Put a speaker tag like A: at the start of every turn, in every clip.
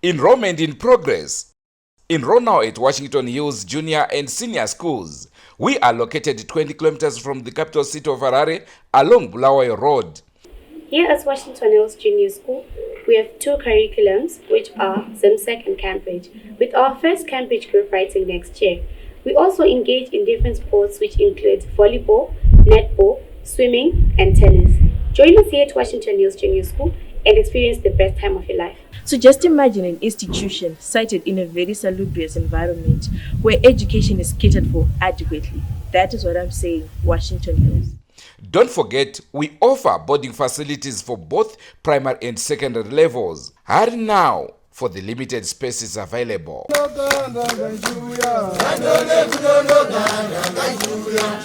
A: Enrollment in progress. Enroll now at Washington Hills Junior and Senior Schools. We are located 20 kilometers from the capital city of Harare along Bulawayo Road.
B: Here at Washington Hills Junior School, we have two curriculums, which are ZIMSEC and Cambridge, with our first Cambridge group writing next year. We also engage in different sports, which include volleyball, netball, swimming, and tennis. Join us here at Washington Hills Junior School and experience the best time of your life.
C: So just imagine an institution sited in a very salubrious environment where education is catered for adequately. That is what I'm saying, Washington Hills.
A: Don't forget, we offer boarding facilities for both primary and secondary levels. Hurry now for the limited spaces available.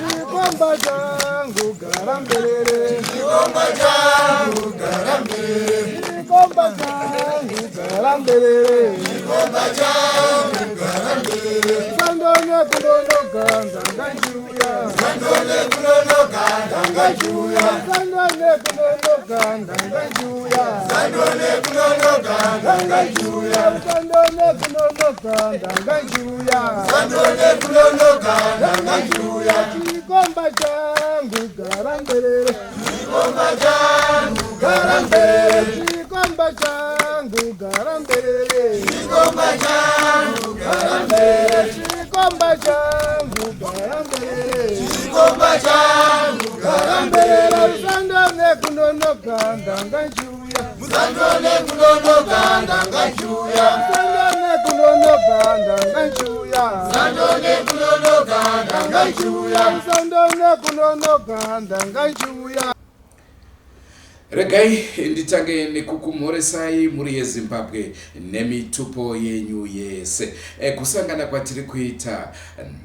D: Chikomba changu gara mberere, chikomba changu gara mberere, chikomba changu gara mberere, chikomba changu gara mberere. Sandone kunonoka ndangachiuya, sandone kunonoka ndangachiuya, sandone kunonoka ndangachiuya, sandone kunonoka ndangachiuya, sandone kunonoka ndangachiuya, sandone kunonoka ndangachiuya. Chikomba changu gara mberere, chikomba changu gara mberere, chikomba changu gara mberere, chikomba changu gara mberere, chikomba changu gara mberere, chikomba changu gara mberere. Musandone kunonoka ndangachiuya, musandone kunonoka ndangachiuya, musandone kunonoka ndangachiuya, musandone kunonoka ndangachiuya, musandone kunonoka ndangachiuya.
A: Regai nditange nekukumhoresai mhuri yeZimbabwe nemitupo yenyu yese. E, kusangana kwatiri kuita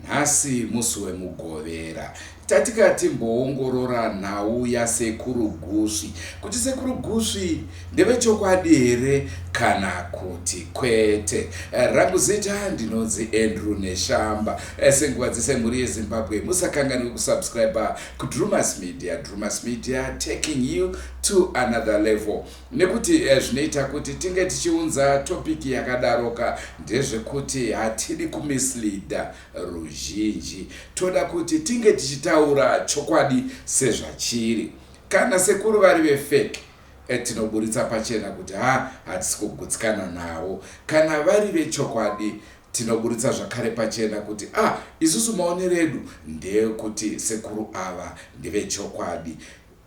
A: nhasi musi weMugovera tatika timboongorora nhau yaSekuru Gusvi kuti Sekuru Gusvi ndevechokwadi here kana kuti kwete. Rangu zita ndinonzi Andrew Neshamba. Senguva dzese mhuri yeZimbabwe musakanganwe kusubscribe kuDrumas Media. Drumas Media taking you to another level, nekuti zvinoita kuti tinge tichiunza topic yakadaroka ndezvekuti hatidi kumisleada ruzhinji. Toda kuti tinge tichitaura chokwadi sezvachiri. Kana sekuru vari vefake, tinoburitsa pachena kuti ha, hatisi kugutsikana navo. Kana vari vechokwadi, tinoburitsa zvakare pachena kuti ah, isusu maonero edu ndeyekuti sekuru ava ndevechokwadi,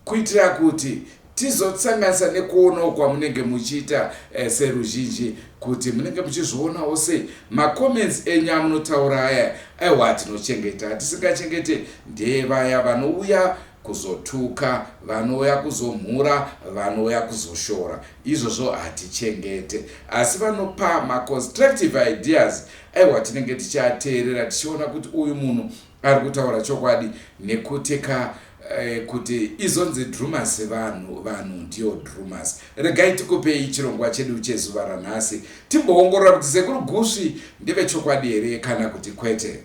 A: kuitira kuti tizosanganisa nekuonawo kwamunenge muchiita seruzhinji, kuti munenge muchizvionawo sei. Macomments enyu amunotaura aya, aiwa, tinochengeta. Hatisingachengete ndevaya vanouya kuzotuka, vanouya kuzomhura, vanouya kuzoshora. Izvozvo hatichengete. Asi vanopa maconstructive ideas, aiwa, tinenge tichiateerera tichiona kuti uyu munhu ari kutaura chokwadi, nekuti ka kuti izonzi Drumas, vanhu vanhu ndiyo Drumas. Regai tikupei chirongwa chedu chezuva ranhasi, timboongorora kuti Sekuru Gusvi ndevechokwadi here kana kuti kwete.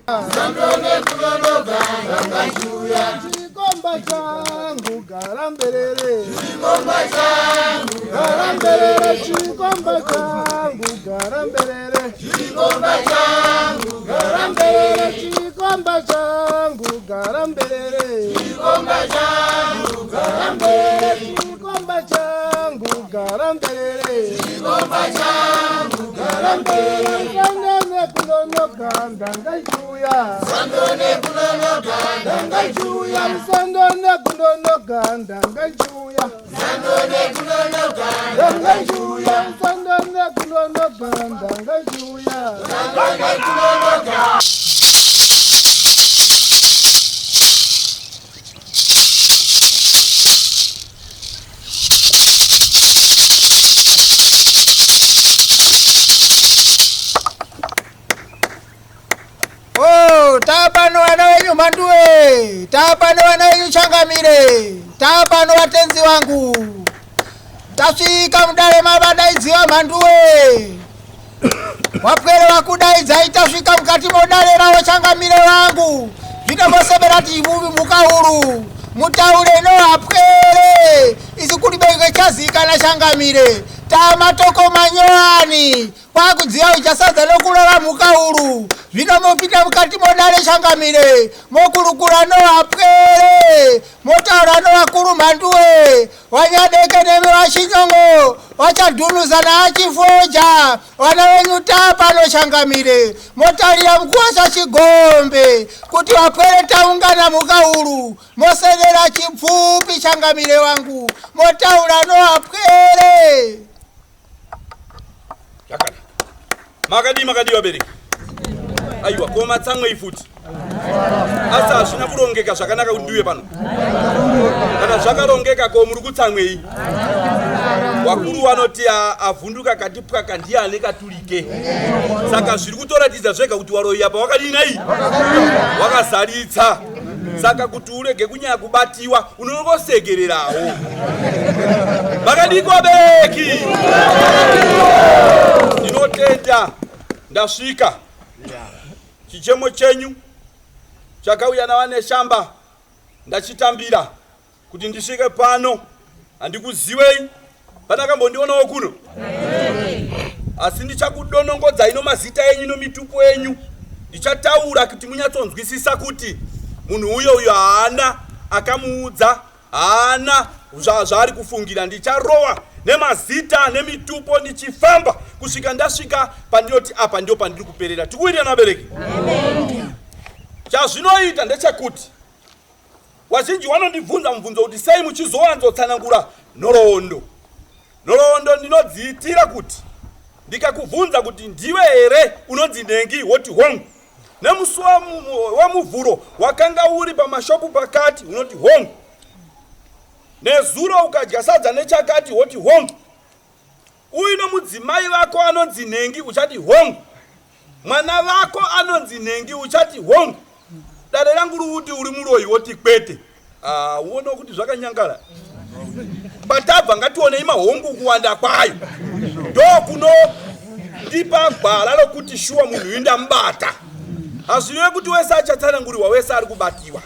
D: Chikomba changu gara mberere, chikomba changu gara mberere, chikomba changu gara mberere, chikomba changu gara mberere, chikomba changu gara mberere, chikomba changu gara mberere, chikomba changu gara mberere, chikomba changu gara mberere. Sandone kunonoka ndangachiuya, sandone kunonoka ndangachiuya, sandone kunonoka ndangachiuya, sandone kunonoka ndangachiuya, sandone kunonoka ndangachiuya, sandone kunonoka.
E: Oh, tapano vana venyu mhanduwe, tapano vana venyu changamire, tapano vatenzi vangu. Tasvika mudare mavadaidziwa mhanduwe. Wapwere vakudaidzai, tasvika mukati modare ravo changamire vangu. Zvino mosebera tivuvi mukahuru mutaure no apwere isi kuri benge chazikana changamire tamatoko manyowani. Kwakudziya uchasadza nokurara mhuka huru. Zvino mopinda mukati modare changamire, mokurukura noapwere, motaura novakuru mhanduwe, wanyadeke nemi vachinyongo, vachadhunuza naachifoja, vana venyu tapano changamire, motarira mukuwasha chigombe, kuti vapwere taungana mhuka huru, mosedera chipfupi changamire wangu, motaura noapwere.
F: Zvakanaka. Makadii makadii vabereki? Aiwa, ko matsamwei futi? Asi hazvina kurongeka zvakanaka kuti ndiuye pano. Kana zvakarongeka ko muri kutsamwei? Wakuru vanoti avhunduka kati pwaka ndiye ane katulike. Saka zviri kutoratidza zvega kuti waroyi apa wakadii nai? Wakazaritsa. Saka kuti urege kunyanya kubatiwa unongosekererawo. Makadiko vabereki? Ndinotenda ndasvika. Chichemo chenyu chakauya naVaNeshamba ndachitambira kuti ndisvike pano. Handikuziwei, pane akambondionawo kuno? Asi ndichakudonongodzai nomazita enyu nomitupo yenyu. Ndichataura kuti munyatsonzwisisa kuti munhu uyo uyo haana akamuudza, haana zvaari kufungira. Ndicharowa nemazita nemitupo ndichifamba kusvika ndasvika pandinoti apa ndio pandiri kuperera. Tikuwirirana vabereki? Chazvinoita ndechekuti Vazhinji vanondibvunza mubvunzo kuti sei muchizowanzotsanangura nhoroondo. Nhoroondo ndinodziitira kuti ndikakubvunza kuti ndiwe here unonzi nhengi woti hongu. Nemusi weMuvhuro wakanga uri pamashopu pakati unoti hongu. Nezuro ukadya sadza nechakati woti hongu. Uine mudzimai vako anonzi nhengi uchati hongu. Mwana vako anonzi nhengi uchati hongu. Dare rangu ruuti uri muroyi woti kwete. Ah, uone kuti zvakanyangara. Patabva ngationei mahongu kuwanda kwayo. Ndokuno ndipa gwara rokuti shuwa munhu uyu ndamubata. Hazvirevi kuti wese achatsanangurirwa wese ari kubatiwa.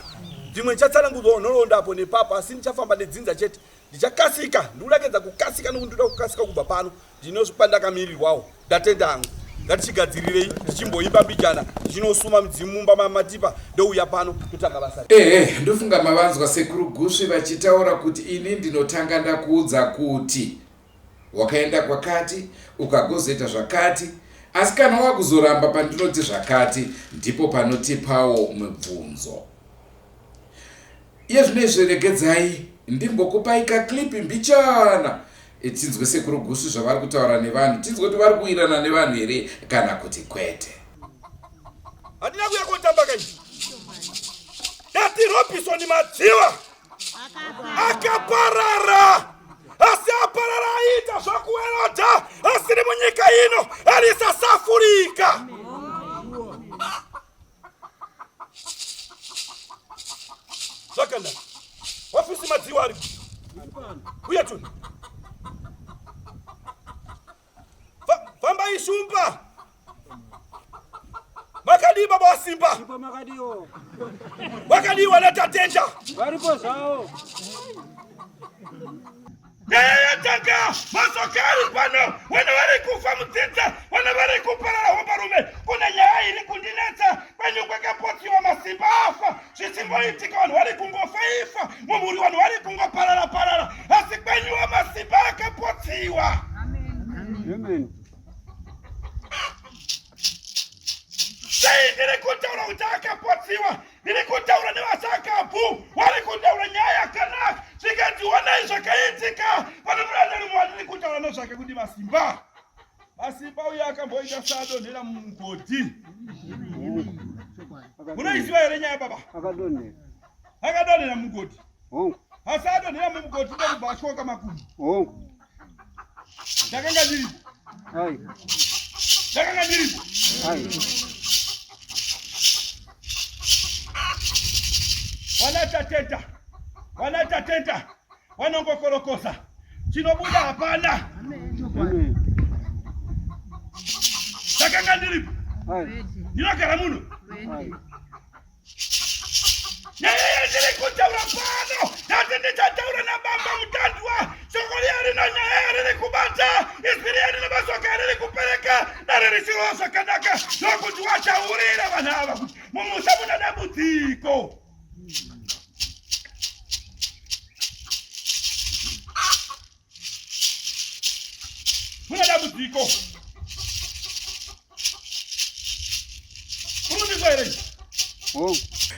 F: Dzimwe ndichatsanangurirwa nhoroondo apo nepapo asi ndichafamba nedzinza chete. Ndichakasika, ndikuda kukasika nokuti ndoda kukasika kubva pano. Ndinosvika ndatenda hangu. Ngatichigadzirirei tichimboimba mbijana tichinosuma midzimu mumba mamatipa ndouya pano totanga basa.
A: Ehe, ndofunga mavanzwa sekuru Gusvi vachitaura kuti ini ndinotanga ndakuudza kuti wakaenda kwakati ukagozoita zvakati asi kana wakuzoramba pandinoti zvakati ndipo panotipawo mibvunzo. Iye zvino izvi regedzai ndimbokupai kaclip mbichana tinzwe sekuru Gusvi zvavari kutaura nevanhu tinzwe kuti vari kuwirana nevanhu here kana kuti kwete.
F: Handina kuya kotamba kai. Ndati Robinson Madziwa akaparara asi aparara aita zvakuwerodha asiri munyika ino ari sasafurika. Zvakanaka. Wafisi madziwa ari. Uya tuni. Famba ishumba. Makadii baba waSimba?
G: Makadiwo.
F: Wakadii wana Tatenda?
G: Varipo zvavo.
F: Nyaya yatanga masoka ari pano, vana vari kufa mudzinza, vana vari kuparara hombarume. Kune nyaya iri kundinetsa, kwenyu kwakapotsiwa masimba afa, zvichimboitika vanhu vari kungofa ifa, mumhuri vanhu vari kungoparara parara, asi kwenyu masimba akapotsiwa.
G: Amen.
F: Sei ndiri kutaura kuti akapotsiwa? Ndiri kutaura nevasakabvu vari kutaura nyaya yakanaka, zvikanzi onai zvakaitika pane muranda wandiri kutaura nezvake kuti masimba masimba uye akamboita saadonhera mumugodhi. Munoiziva here nyaya baba?
G: Akadonhera,
F: akadonhera mumugodhi.
G: Hongu.
F: Asi adonhera mumugodhi ndokubva atyoka makumbo.
G: Hongu.
F: Ndakanga ndiripo.
G: Ai.
F: Ndakanga ndiripo.
G: Ai.
F: Wana tateta. Wana tateta. Wanongokorokosa. Chinobuda hapana.
G: Amen.
F: Ndakanga ndiripo.
G: Ai.
F: Ndinogara muno.
G: Ai.
F: Nyaya yandiri kutaura pano ndati ndichataura nababa Mutandwa. Shoko riya rino nyaya yariri kubata, izwi riya rine mashoko ariri kupereka. Dare richirova zvakanaka ndokuti wataurira vanhu ava kuti mumusha muna dambudziko. Muna dambudziko. Unondizwa here?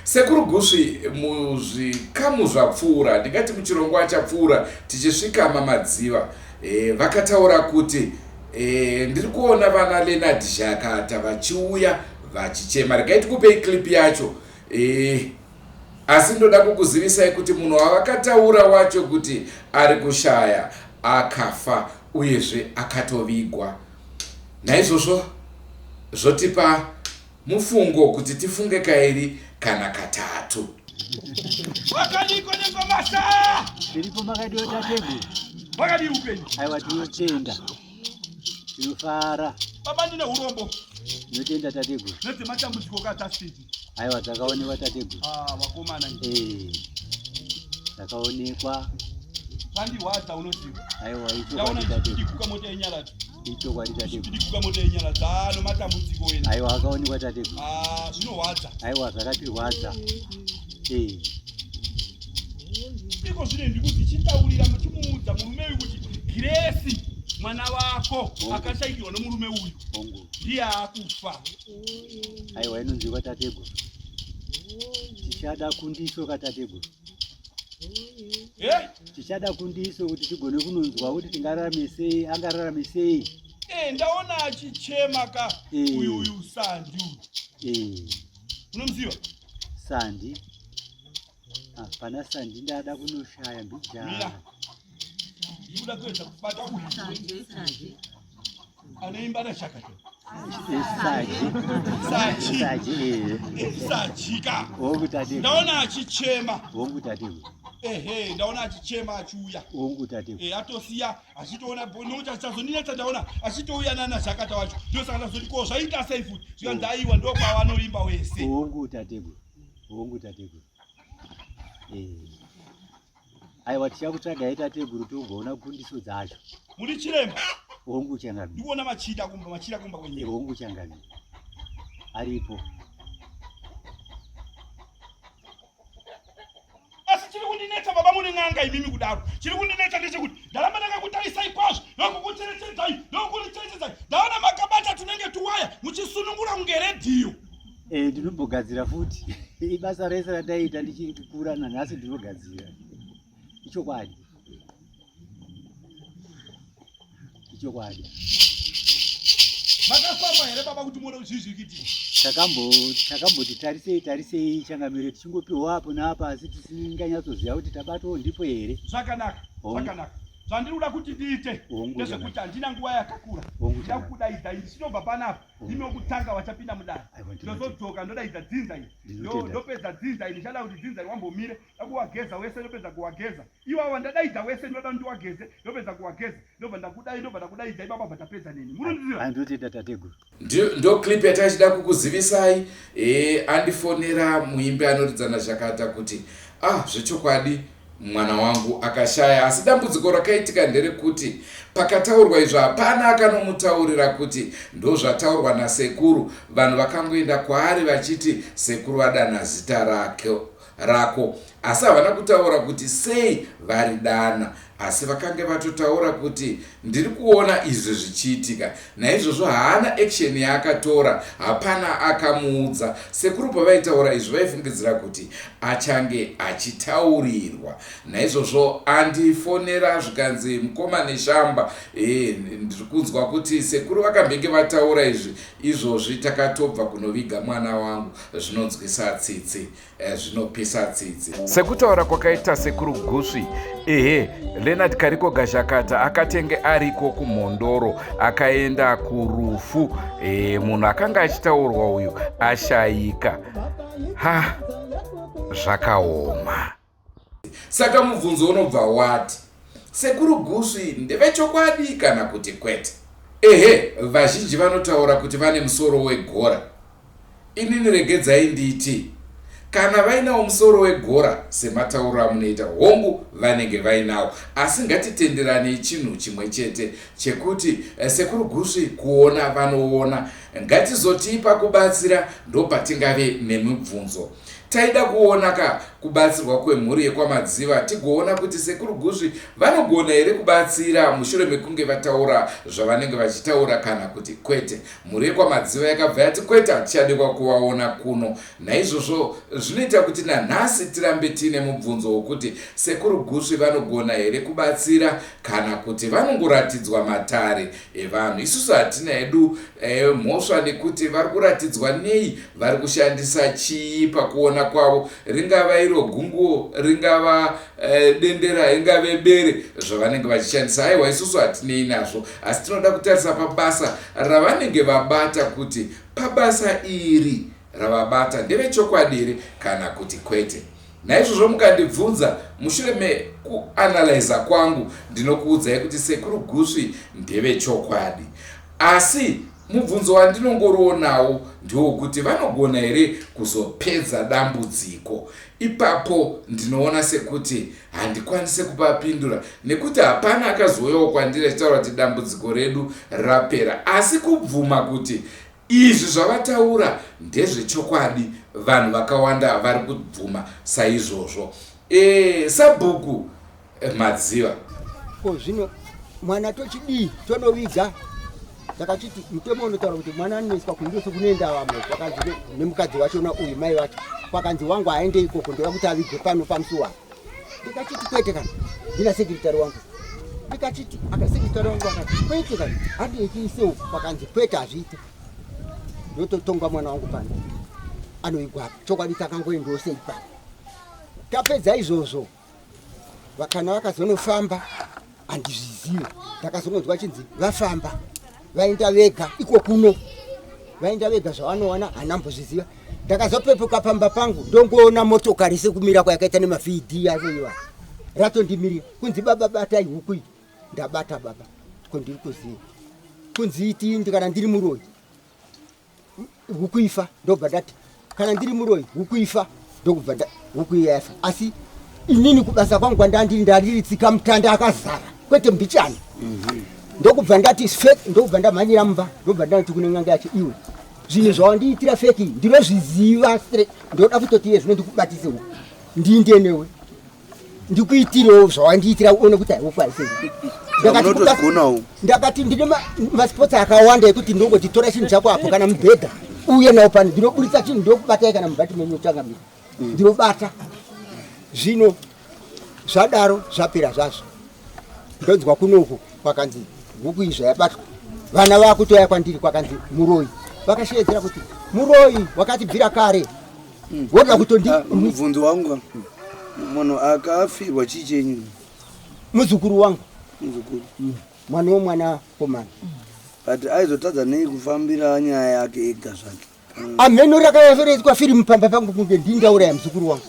A: Sekuru Gusvi muzvikamu zvapfuura, ndingati muchirongwa chapfuura tichisvika maMadziva, e, vakataura kuti e, ndiri kuona vana Leonard Zhakata vachiuya vachichema. Regai tikupei clip yacho e, asi ndoda kukuzivisai kuti munhu wavakataura wacho kuti ari kushaya akafa uyezve akatovigwa. Naizvozvo zvotipa Mufungo kuti tifunge kairi kana katatu.
F: Wakadiko nengomasa.
G: Tiripo makadiwa tateguru.
F: Wakadii upenyu?
G: Aiwa tinotenda. Tinofara.
F: Baba ndine urombo.
G: Tinotenda tateguru.
F: Nedzematambudziko katasiti.
G: Aiwa takaonekwa tateguru.
F: Ah wakomana.
G: Eh. Takaonekwa.
F: Vandirwadza unoziva.
G: Aiwa
F: Ndaona
G: ichokwadi tateguru.
F: ichidiguka mota yenyaradzo.
G: Ichokwadi tateguru.
F: Ichidiguka mota yenyaradzo. Ah nomatambudziko wena.
G: Aiwa akaonekwa tateguru.
F: Ah zvinorwadza.
G: Aiwa zvakatirwadza. Eh.
F: Iko zvino ndikuti chitaurira muchimuudza murume uyu kuti Grace mwana wako akashaikirwa nomurume uyu
G: Hongu.
F: ndiye akufa.
G: Aiwa inonzwikwa tateguru. Tichada kundiso katateguru.
F: Eh?
G: Tichada kundiso kuti tigone kunonzwa kuti tingararame sei, angararame sei.
F: Eh, ndaona achichema ka
G: Eh.
F: uyu uyu Sandi uyu.
G: Eh,
F: Unomuziva?
G: Sandi. Ah, pana Sandi ndada kunoshaya
F: Mira.
G: mbijana.
F: Ndikuda kuedza kubata uyu. Anoimba nashakata.
G: Saji.
F: Saji.
G: Saji eh.
F: Sajika.
G: Hongu tateguru.
F: Ndaona achichema.
G: Hongu tateguru.
F: Ehe, ndaona achichema achiuya.
G: Hongu tateguru.
F: Eh, atosiya achitoona nokuti achazondinetsa ndaona achitouya nana Zhakata wacho. Ndosaka ndazoti ko zvaita sei futi? Zvikanzi aiwa ndokwavanoimba wese.
G: Hongu tateguru. Hongu tateguru. Eh. Aiwa tichakutsvagai tateguru togoona kundiso dzacho.
F: Muri chiremba?
G: Hongu changamire.
F: Ndikuona machida kumba, machida kumba kwenyu.
G: Hongu changamire. Aripo.
F: Asi chiri kundinetsa baba mune n'anga imimi kudaro. Chiri kundinetsa ndechekuti ndaramba ndakakutarisai kwazvo ndokukucherechedzai ndokukucherechedzai. Ndaona makabata tunenge tuwaya muchisunungura kunge redhiyo.
G: Eh, ndinombogadzira futi. Ibasa rese randaiita ndichiri kukura nanhasi ndinogadzira. Ichokwadi. Ichokwadi.
F: Makafamba here baba kuti muone kuti zvii zviri kuitika?
G: Takambo takamboti tarisei tarisei changamire tichingopiwa apo naapa asi tisinganyatsoziva kuti tabatwawo ndipo here.
F: Zvakanaka, zvakanaka. Zvandiri kuda kuti ndiite ndezvekuti handina nguva yakakura. Ndida kukudaidza ndichinobva panapa ndimi wekutanga vachapinda mudare. Ndozodzoka ndodaidza dzinza iri. Ndopedza dzinza iri ndichada kuti dzinza iri wambomire ndakuwageza wese ndopedza kuwageza. Iwawa ndadaidza wese ndinoda ndiwageze ndopedza kuwageza ndobva ndakudai ndobva ndakudaidza ibaba bva tapedza neni. Munondiziva?
G: Andotenda tateguru.
A: Ndo clip yatachida kukuzivisai. E, andifonera muimbi anoridza naZhakata kuti ah zvechokwadi mwana wangu akashaya asi dambudziko rakaitika nderekuti pakataurwa izvo hapana akanomutaurira kuti ndozvataurwa nasekuru vanhu vakangoenda kwaari vachiti sekuru vadana zita rake rako asi havana kutaura kuti sei varidana asi vakange vatotaura kuti ndiri kuona izvi zvichiitika naizvozvo haana action yaakatora hapana akamuudza sekuru pavaitaura izvi vaifungidzira kuti achange achitaurirwa naizvozvo andifonera zvikanzi mukoma neshamba e, ndiri kunzwa kuti sekuru vakambenge vataura izvi izvozvi takatobva kunoviga mwana wangu zvinonzwisa tsitsi Eh, zvinopisa tsitsi sekutaura kwakaita sekuru gusvi ehe leonard kariko gazhakata akatenge ariko kumhondoro akaenda kurufu e, munhu akanga achitaurwa uyu ashayika ha zvakaoma saka mubvunzo unobva wati sekuru gusvi ndevechokwadi kana kuti kwete ehe vazhinji vanotaura kuti vane musoro wegora Inini regedzai nditi, Kana vainawo musoro wegora sematauro amunoita, hongu vanenge vainawo. Asi ngatitenderanei chinhu chimwe chete chekuti eh, Sekuru Gusvi kuona vanoona. Ngatizotii pakubatsira ndopatingave nemibvunzo. Taida kuona ka kubatsirwa kwemhuri yekwaMadziva tigoona kuti Sekuru Gusvi vanogona here kubatsira mushure mekunge vataura zvavanenge vachitaura kana kuti kwete. Mhuri yekwaMadziva yakabva yati kwete hatichadikwa kuvaona kuno. Naizvozvo zvinoita kuti nanhasi tirambe tiine mubvunzo wokuti Sekuru Gusvi vanogona here kubatsira kana kuti vanongoratidzwa matare evanhu. Isusu hatina hedu eh, mhosva nekuti vari kuratidzwa nei, vari kushandisa chii pakuona kwavo, ringava iro gunguo, ringava eh, dendera, ingave bere zvavanenge vachishandisa. Aiwa, isusu hatinei nazvo, asi tinoda kutarisa pabasa ravanenge vabata kuti pabasa iri ravabata ndevechokwadi here kana kuti kwete. Naizvozvo mukandibvunza mushure mekuanalyza kwangu ndinokuudzai kuti Sekuru Gusvi ndevechokwadi. Asi mubvunzo wandinongoriwo nawo ndewokuti vanogona here kuzopedza dambudziko. Ipapo ndinoona sekuti handikwanise kupapindura nekuti hapana akazouyawo kwandiri achitaura kuti dambudziko redu rapera. Asi kubvuma kuti Izvi zvavataura ndezvechokwadi vanhu vakawanda vari kubvuma saizvozvo. E, sabhuku eh, Madziva.
E: Ko zvino mwana tochidii tonoviga takachiti mutemo unotaura kuti mwana anoiswa kundoso kunoenda vamwe kwakanzi nemukadzi wachona uyu mai vacho kwakanzi wangu aende ikoko ndoda kuti avigwe pano pamusuwa ndikachiti kwete kana ndina sekretary wangu ndikachiti akasekretary wangu akati kwete kana handi ichiise uku pakanzi kwete hazviite ndototonga mwana wangu pano anoigwa chokwadi takangoendawo sei pano tapedza izvozvo kana vakazonofamba handizvizive ndakazongonzwa chinzi vafamba vaenda vega iko kuno vaenda vega zvavanowana handambozviziva ndakazopepuka pamba pangu ndongoona motokari sekumira kwayakaita nemavd yacho iwa ratondimirira kunzi baba batai huku iyi ndabata baba ko ndiri kuziva kunzi itindi kana ndiri muroyi huku ifa ndobva ndati kana ndiri muroyi huku ifa ndokubva huku iya yafa asi inini kubasa kwangu kwandandiri ndandiri tsika mutanda akazara kwete mbichana mhm. ndokubva ndati fake ndokubva ndamhanyira mumba ndobva ndati kune n'anga yacho iwe zvinhu zvawandiitira feki ndinozviziva ndoda kutoti iye zvino ndikubatise huku ndiinde newe ndikuitirewo zvawandiitira uone kuti haiuku haisei ndakati ndine masports akawanda ekuti ndongoti tora chinhu chako apo kana mubhedha uye nawo pano ndinoburitsa chinhu ndokubatai kana mubhati menyu changamira mm. ndinobata zvino zvadaro zvapera zvazvo ndonzwa kunoku kwakanzi huku iyi zvayabatwa vana vakutoya kwandiri kwakanzi muroyi vakasheedzera kuti muroyi wakatibvira kare hmm. woda kutondi ah,
H: mubvunzo wangu munhu akafirwa chii chenyu
E: muzukuru wangu
H: muzukuru
E: hmm. mwana womwana komana
H: but aizotadza nei kufambira nyaya yake ega zvake
E: Amheno rakayazoreitwa firimu pamba pangu kunge ndindauraya muzukuru wangu.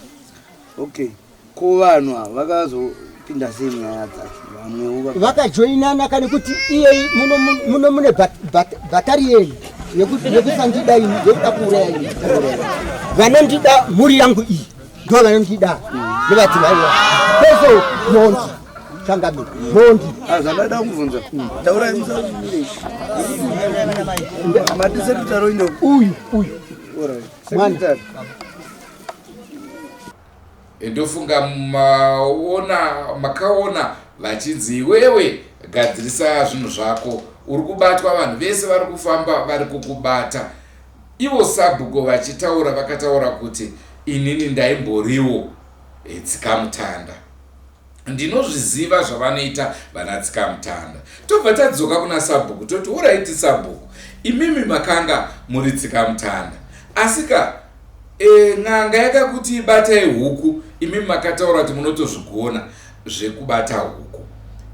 H: Okay. Ko vanhu ava vakazopinda sei nyaya dzacho? Vamwewo
E: vakajoinana kani kuti iye muno muno mune bhatariyeni yekusandida ini yekuda kuuraya ini. Vanondida mhuri yangu iyi ndo vanondida nevadzimai vangu. Kweso mhondi. Changamire mhondi.
H: Ah, zvandada kubvunza. Taurai musaure. Mati secretary ino.
E: Uyu uyu.
H: Alright.
E: Mwana.
H: Secretary.
A: Ndofunga maona makaona vachinzi iwewe gadzirisa zvinhu zvako uri kubatwa vanhu vese vari kufamba vari kukubata ivo sabhuko vachitaura vakataura kuti inini ndaimboriwo eh, tsikamutanda Ndinozviziva zvavanoita vana tsikamutanda. Tobva tadzoka kuna sabhuku toti horaiti sabhuku, imimi makanga muri tsikamutanda. Asi ka e, n'anga yakakuti batai huku, imimi makataura kuti munotozvigona zvekubata huku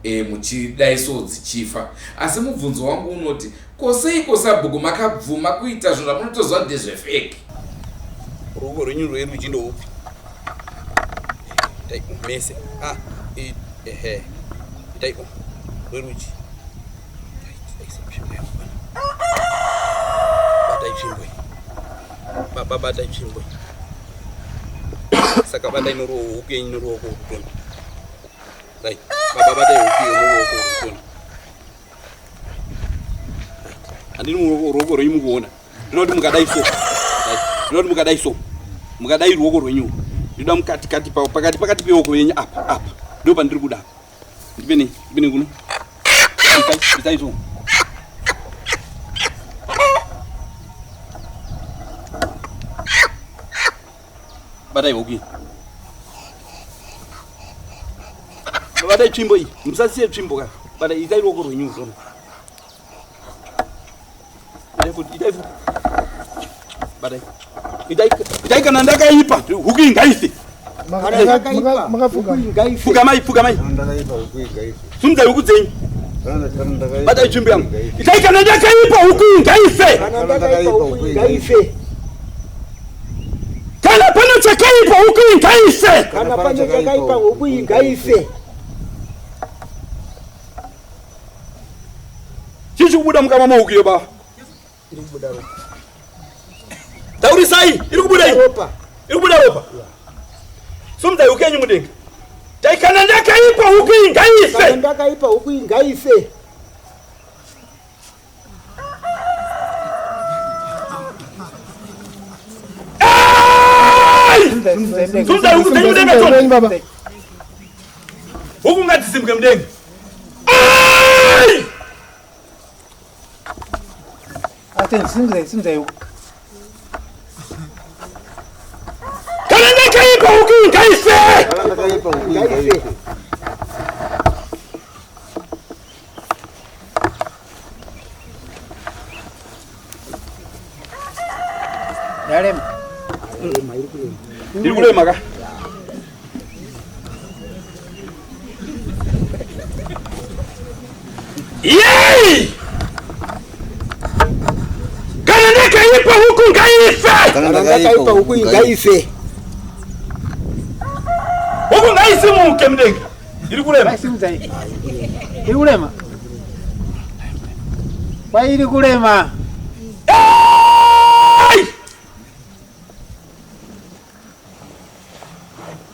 A: e, muchidaiso dzichifa. Asi mubvunzo wangu unoti ko seiko sabhuku makabvuma kuita zvinhu zvamunotoziva ndezvefeki?
F: Ruoko rwenyu rwerudyi ndoupi? Itai mese. Ah, ehe. Itai rwerudyi. Batai tsvimbo. Baba batai tsvimbo. Saka batai noruoko yenyu noruoko rutoni. Right. Baba batai huku iyo noruoko rutoni. Handini ruoko rwenyu mukuona. Ndinoti mukadai so. Right. Ndinoti mukadai so. Mukadai ruoko rwenyu. Ndinoda mukati kati pakati pakati peoko yenyu apa apa. Ndipo pandiri kuda. Ndipene, ndipene kuno. Itai, itai so. Batai huku iyi. Batai tsvimbo iyi. Musasiye tsvimbo ka. Batai itai ruoko rwenyu zona. Itai futi, itai futi. Batai. Itai, itai kana ndakaipa, huku iyi ngaife. Pfugamai, pfugamai. Sumudzai huku dzenyu. Batai tsvimbo yangu. Itai kana ndakaipa huku iyi ngaife.
E: Kana ndakaipa huku iyi ngaife.
F: Kana pane chakaipa huku iyi ngaife.
E: Kana pane chakaipa huku iyi ngaife.
F: Chii chikubuda mukanwa mahuku iyo baba?
E: Iri kubuda ropa.
F: Taurisai, iri kubuda iyi.
E: Ropa.
F: Iri kubuda ropa. Sumudzai huku yenyu mudenga. Tai kana ndakaipa huku iyi ngaife.
E: Kana ndakaipa huku iyi ngaife.
F: Sumudzai huku dzenyu mudenga chonde. Huku ngadzisimuke mudenga. Kana ndakaipa huku ngaife.
E: Kana ndakaipa huku ngaife.
H: Yarema.
F: Iri kurema ka? Yei! Kana ndakaipa huku ngaife!
E: Kana ndakaipa huku ngaife.
F: Huku ngaisimuke mudenga. Iri kurema.
H: Ngaisimudza iyi. Iri kurema. Kwairi kurema.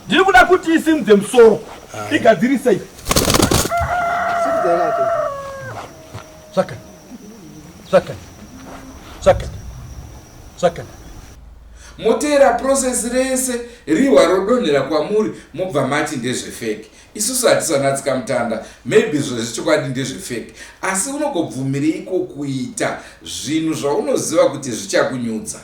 F: Ndiri kuda kuti isimudze musoro. Igadzirise iyi. Zvakana. Zvakana. Zvakana. Zvakana.
A: Moteera process rese rihwa rodonhera kwamuri mobva mati ndezvefake. Isusu hatisi vana tsikamutanda maybe zvezvechokwadi ndezvefake asi unogobvumireiko kuita zvinhu zvaunoziva kuti zvichakunyudza?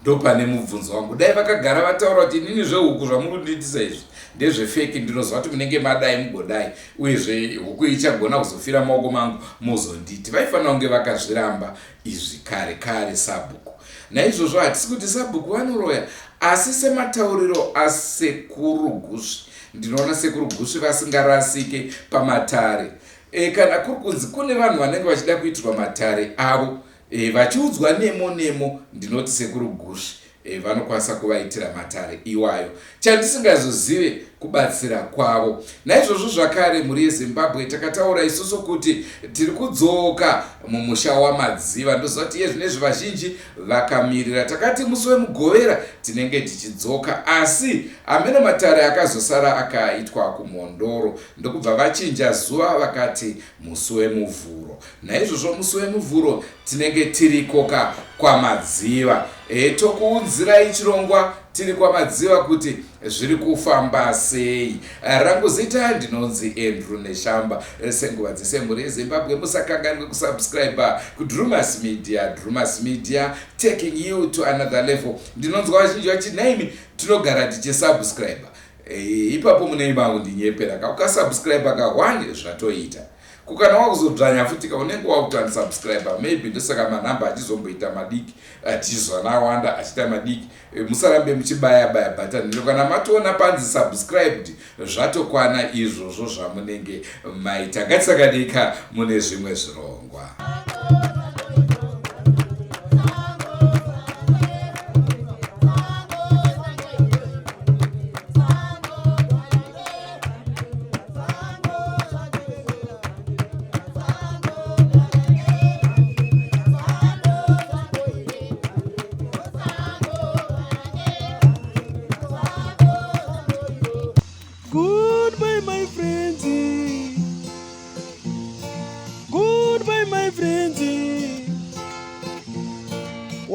A: Ndopane mubvunzo wangu. Dai vakagara vataura kuti inini zvehuku zvamuri kundiitisa izvi ndezvefeki ndinoziva kuti munenge madai mugodai uyezve huku ichagona kuzofira maoko mangu mozonditi. Vaifanira kunge vakazviramba izvi kare kare sabhuku. Naizvozvo hatisi kuti sabhuku vanoroya asi sematauriro asekuru Gusvi ndinoona sekuru Gusvi vasingarasike pamatare. E, kana kuri kunzi kune vanhu vanenge vachida kuitirwa matare avo E, vachiudzwa nemo nemo ndinoti sekuru Gusvi e, vanokwanisa kuvaitira matare iwayo. Chandisingazozive kubatsira kwavo. Naizvozvo zvakare mhuri yeZimbabwe takataura isusu kuti tiri kudzoka mumusha waMadziva. Ndoziva kuti iye zvinezvi vazhinji vakamirira. Takati musi weMugovera tinenge tichidzoka asi hameno matare akazosara akaitwa kuMhondoro ndokubva vachinja zuva vakati musi weMuvhuro. Naizvozvo musi weMuvhuro tinenge tiriko ka kwaMadziva. E, tokuunzirai chirongwa tiri kwaMadziva kuti zviri kufamba sei. Rangu zita ndinonzi Andrew Neshamba. Senguva dzese mhuri yeZimbabwe musakanganwe kusubscribe kuDrumas Media. Drumas Media taking you to another level. Ndinonzwa vazhinji vachiti nhaimi tinogara tichisubscribe. E, ipapo munei mangundinyepera ka ukasubscribe ka one zvatoita. Ko kana wakuzodzvanya futi ka unenge wakuto unsubscriber maybe ndosaka manumber achizomboita madiki achizwana awanda achiita madiki eh, musarambe muchibaya baya button iro kana matoona panzi subscribed zvatokwana izvozvo zvamunenge maita ngatisakadika mune zvimwe zvirongwa.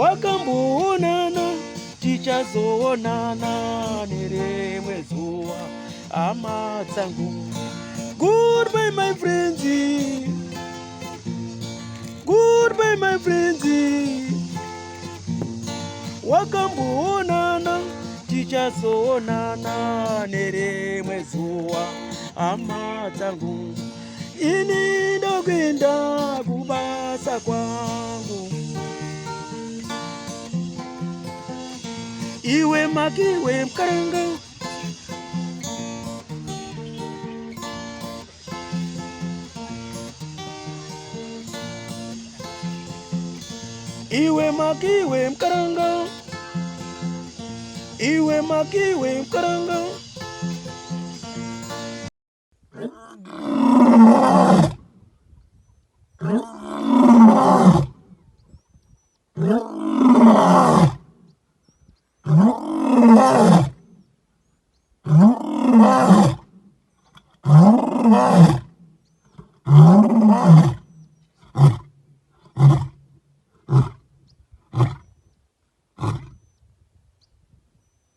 I: Wakamboonana, tichazoonana nerimwe zuva, hama dzangu. Goodbye my friends, goodbye my friends. Wakamboonana, tichazoonana nerimwe zuva, hama dzangu. Ini ndokuenda kubasa kwangu. Iwe makiwe mkaranga. Iwe makiwe mkaranga. Iwe makiwe mkaranga.